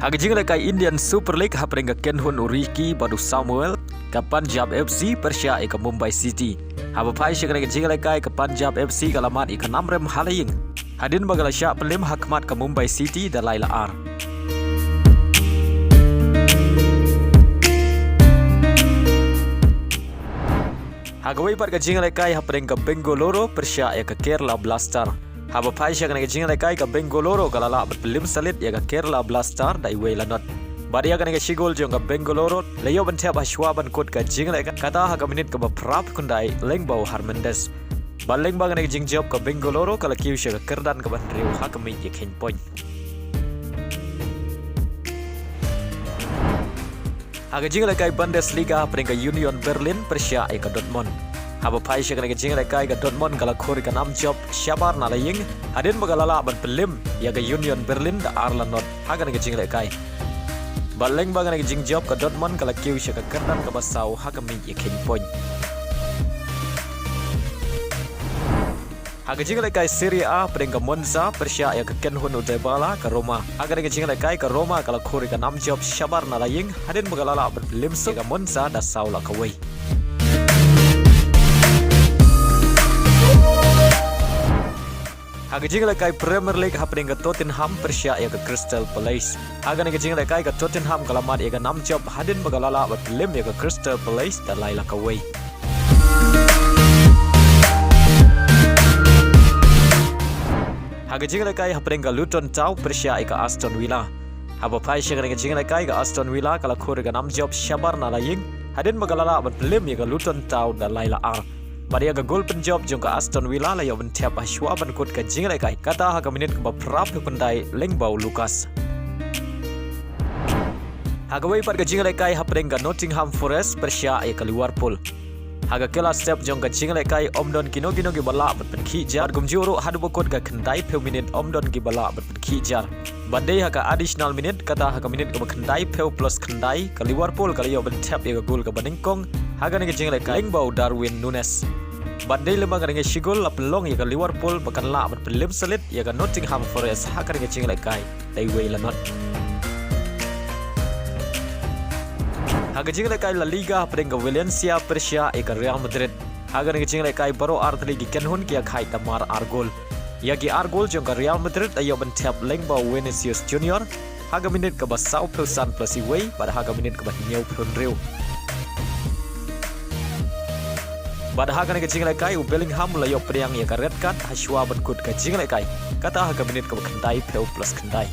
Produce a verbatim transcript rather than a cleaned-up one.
Ha ka jinglehkai Indian Super League hapdeng ka kynhun u Ricky bad u Samuel, ka Punjab F C pyrshah ïa ka Mumbai City. Haba phai sha kane ka jinglehkai ka Punjab F C ka la mad ïa ka namrem ha la ïing, hadien ba ka la shah pynlem ha khmat ka Mumbai City da lai la ar. Ha kawei pat ka jinglehkai hapdeng ka Bengaluru pyrshah ïa ka Kerala Blaster. Haba phai sha kane ka jinglehkai ka Bengaluru ka la lah ban pynlem slit ïa ka Kerala Blaster da iwei la not. Bad ïa kane ka shi gol jong ka Bengaluru la ïoh ban thep ha shuwa ban kut ka jinglehkai, kata ha ka minit kaba phra phew khyndai lyngba u Hernandez. Bad lyngba kane ka jingjop ka Bengaluru ka la kiew sha ka kyrdan kaba hynriew ha ka miej ïakheiñ point. Ha ka jinglehkai Bundesliga hapdeng ka Union Berlin pyrshah ïa ka Dortmund. Haba phai sha kane ka jinglehkai ka Dortmund ka la khur ïa ka namjop shabar na la ïing, hadien ba ka la lah ban pynlem ïa ka Union Berlin da ar la not ha kane ka jinglehkai. Bad lyngba kane ka jingjop ka Dortmund ka la kiew sha ka kyrdan kaba saw ha ka miej ïakheiñ point. Ha ka jinglehkai Serie A hapdeng ka Monza pyrshah ïa ka kynhun u Dybala ka Roma. Ha kane ka jinglehkai ka Roma ka la khur ïa ka namjop shabar na la ïing, hadien ba ka la lah ban pynlem suk ïa ka Monza da saw la kawei. Ha ka jinglehkai Premier League hapdeng ka Tottenham pyrshah ïa ka Crystal Palace. Ha kane ka jinglehkai ka Tottenham ka la mad ïa ka namjop hadien ba ka la lah ban pynlem ïa ka Crystal Palace da lai la kawei. Ha ka jinglehkai hapdeng ka Luton Town pyrshah ïa ka Aston Villa. Haba phai sha kane ka jinglehkai ka Aston Villa ka la khur ïa ka namjop shabar na la ïing, hadien ba ka la lah ban pynlem ïa ka Luton Town da lai la ar. Bad ïa ka gol pynjop jong ka Aston Villa la ïoh ban thep ha shuwa ban kut ka jinglehkai, kata ha ka minit kaba phra phew khyndai lyngba u Lucas. Ha kawei pat ka jinglehkai hapdeng ka Nottingham Forest pyrshah ïa ka Liverpool. Ha ka kylla step jong ka jinglehkai ym don kino kino kiba lah ban pynkhih jar, kumjuh ruh haduh ba kut ka khyndai phew minit ym don kiba lah ban pynkhih jar. Bad dei ha ka additional minute, kata ha ka minit kaba khyndai phew plus khyndai, ka Liverpool ka la ïoh ban thep ïa ka gol kaba nyngkong ha kane ka jinglehkai lyngba u Darwin Nunez. Bad dei lem bad kane ka shi gol la pynlong ïa ka Liverpool ba kan lah ban pynlem slit ïa ka Nottingham Forest ha kane ka jinglehkai da iwei la not. Ha ka jinglehkai La Liga hapdeng ka Valencia pyrshah ïa ka Real Madrid. Ha kane ka jinglehkai baroh ar tylli ki kynhun ki ïakhaid da mar ar gol. Ïa ki ar gol jong ka Real Madrid la ïoh ban thep lyngba u Vinicius Junior ha ka minit kaba saw phew san plus iwei bad ha ka minit kaba hynñiew phew hynriew. Bad ha kane ka jinglehkai u Bellingham u la ïoh pdiang ïa ka red card ha shuwa ban kut ka jinglehkai, kata ha ka minit kaba khyndai phew plus khyndai.